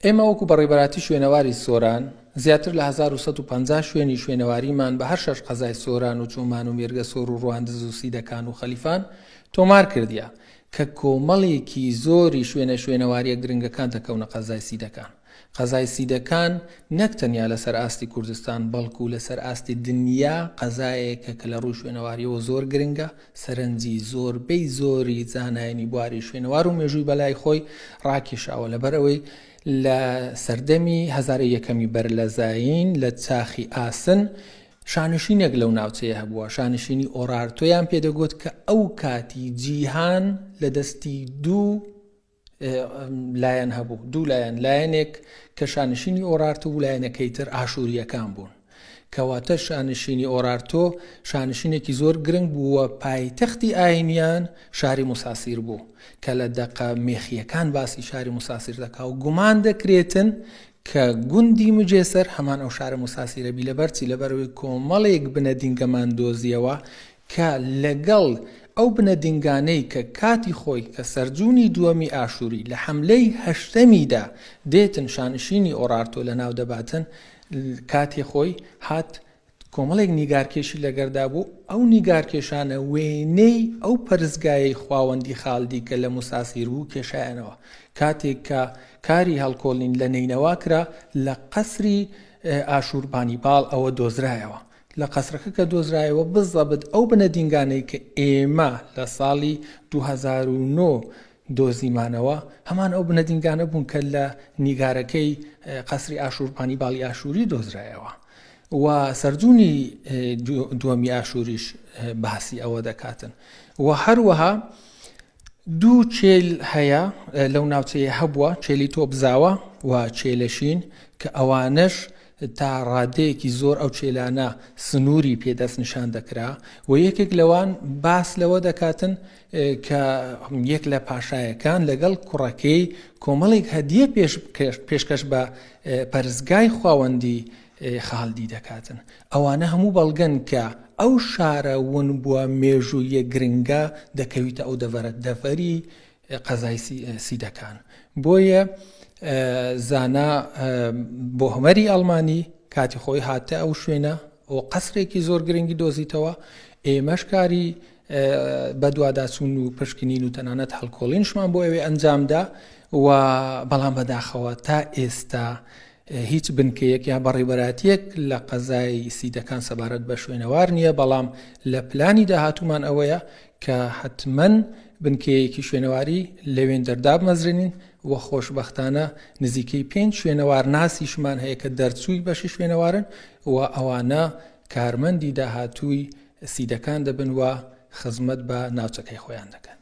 ئێمە وەکو بەڕێوبەراتی شوێنەواری سۆران زیاتر لە 1150 شوێنی شوێنەواریمان بە هەر شەش قەزای سۆران و چۆمان و مێرگەسۆر و ڕواندز و سیدەکان و خەلیفان تۆمار کردیە کە کۆمەڵێکی زۆری شوێنە شوێنەواریە گرنگەکان دەکەونە قەزای سیدەکان. قەزای سیدەکان نەک تەنیا لەسەر ئاستی کوردستان بەڵکو لەسەر ئاستی دنیا قەزایەکە کە لە ڕووی شوێنەواریەوە زۆر گرنگە، سەرنجی زۆربەی زۆری زانایانی بواری شوێنەوار و مێژووی بەلای خۆی ڕاکێشاوە لەبەرئەوەی لە سەردەمی هەزارەی یەکەمی بەر لە زایین لە چاخی ئاسن شانشینێک لەو ناوچەیە هەبووە شانشینی ئۆرارتۆیان پێدەگوت کە ئەو کاتی جیهان لە دەستی دوو لایەن هەبوو دوو لایەن لایەنێک کە شانشینی ئۆرارتۆ بوو لایەنەکەی تر ئاشووریەکان بوون کەواتە شانشینی ئۆرارتۆ شانشینێکی زۆر گرنگ بووە پایتەختی ئاینیان شاری موساسیر بوو کە لە دەقە مێخیەکان باسی شاری موساسیر دەکا و گومان دەکرێتن کە گوندی مجێسەر هەمان ئەو شارە موساسیرە بی لەبەرچی لەبەرەوەی کۆمەڵێک بنەدینگەمان دۆزیەوە کە لەگەڵ ئەو بنەدینگانەی کە کاتی خۆی کە سەرجوونی دووەمی ئاشووری لە حەملەی هەشتەمیدا دێتن شانشینی ئۆرارتۆ لەناو دەباتن کاتی خۆی هات کۆمەڵێک نیگارکێشی لەگەردا بوو ئەو نیگارکێشانە وێنەی ئەو پەرستگایەی خواوەندی خالدی کە لە موساسیر بوو کێشایانەوە کاتێک کە کاری هەڵکۆڵین لە نەینەوا کرا لە قەسری ئاشووربانیپاڵ ئەوە دۆزرایەوە لە قەسرەکە کە دۆزرایەوە بزەبت ئەو بنەدینگانەی کە ئێمە لە ساڵی 2009 دۆزیمانەوە هەمان ئەو بنەدینگانە بوون کە لە نیگارەکەی قەسری ئاشووربانی باڵی ئاشووری دۆزرایەوە و سەرجوونی دووەمی ئاشووریش باسی ئەوە دەکاتن و هەروەها دوو چێل هەیە لەو ناوچەیە هەبووە چێلی تۆپزاوە و چێلەشین کە ئەوانەش تا ڕادەیەکی زۆر ئەو چێلانە سنووری پێ دەستنیشان دەکرا و یەکێک لەوان باس لەوە دەکاتن کە یەک لە پاشایەکان لەگەڵ کوڕەکەی کۆمەڵێک هەدیە پێشکەش بە پەرستگای خواوەندی خالدی دەکاتن ئەوانە هەموو بەڵگەن کە ئەو شارە ونبووە مێژوویە گرنگە دەکەویتە ئەو دەڤەرە دەڤەری قەزای سیدەکان. بۆیە زانا بۆهمەری ئەڵمانی کاتی خۆی هاتە ئەو شوێنە و قەسرێکی زۆر گرنگی دۆزیتەوە ئێمەش کاری بەدواداچوون و پشکنین و تەنانەت هەڵکۆڵینشمان بۆ ئەوێ ئەنجامدا و بەڵام بەداخەوە تا ئێستا هیچ بنکەیەک یان بەڕێوبەراتیەک لە قەزای سیدەکان سەبارەت بە شوێنەوار نییە، بەڵام لە پلانی داهاتوومان ئەوەیە کە حەتمەن بنکەیەکی شوێنەواری لەوێندەر دابمەزرێنین و خۆشبەختانە نزیکەی پێنج شوێنەوارناسیشمان هەیە کە دەرچووی بەشی شوێنەوارن و ئەوانە کارمەندی داهاتووی سیدەکان دەبن و خزمەت بە ناوچەکەی خۆیان دەکەن.